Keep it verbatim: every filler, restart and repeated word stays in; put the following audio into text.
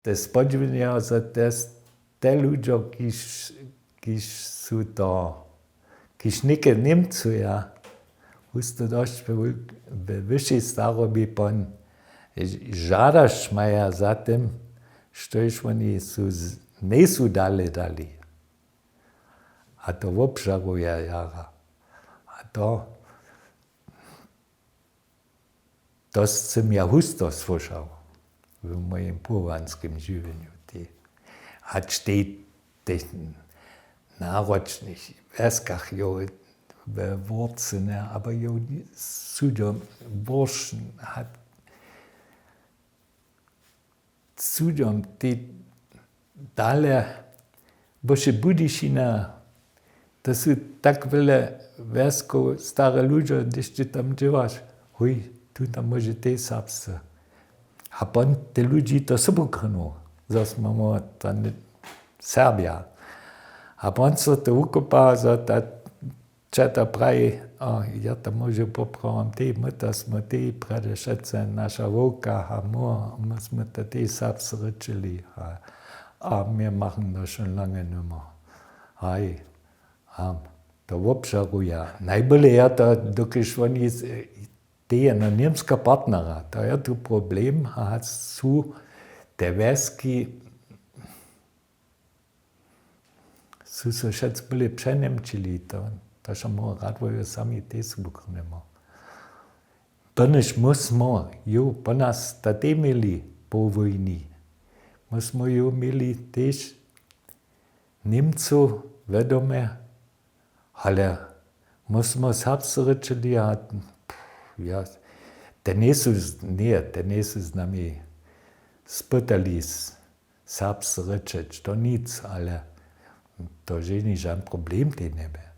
Te spodźiwnjeho za te, te ludźo, kiž, kiž su to, kiž něke Němcuja, husto dosć we wul-, we wyšej starobje pon žadosć maja za tym, štož woni su z-, njejsu dale dali. A to wobžaruja jara. A to, to sym ja husto słyšał w mojim powołanskim žiwjenju. Tej, hač tej, tej narodnych wjeskach jo we Wórcy, ne, abo jo sudom Wóršn, hat sudom tej dale, boše Budyšina, to su tak wjele wjeskow, stare ludźo, hdyž ty tam dźěłaš, huj, tu tam móže tej serbsce. A pon te ludźi to sobu krynu, zo smy my to ne-, Serbja. A pon so to wukopa, zo ta Ča to praji, a ja to móžu poprawom tej, my to smy tej prjedy wšetcy, naša wowka a mór, my smy to tej serbsce rěčili a, a my machen to wšón lange nimo. Haj, a to wobžaruja. Najbóle je to, dokelž woni s-, teje na němska partnera, to je tu problem, a su te wjeski su so wšetcy byle přeněmčili, to, to so móhło rad wojo sami tež wukrnemo. Byrnyž my smo ju po nas to tež měli po wójni. My smo ju měli tež Němcow wjedome, ale my smo serbsce rěčili a, pff, ja, te njejsu z-, ně, te njejsu z nami spytali s-, serbsce rěčeć, to nic, ale to ženi žan problem tej njebě.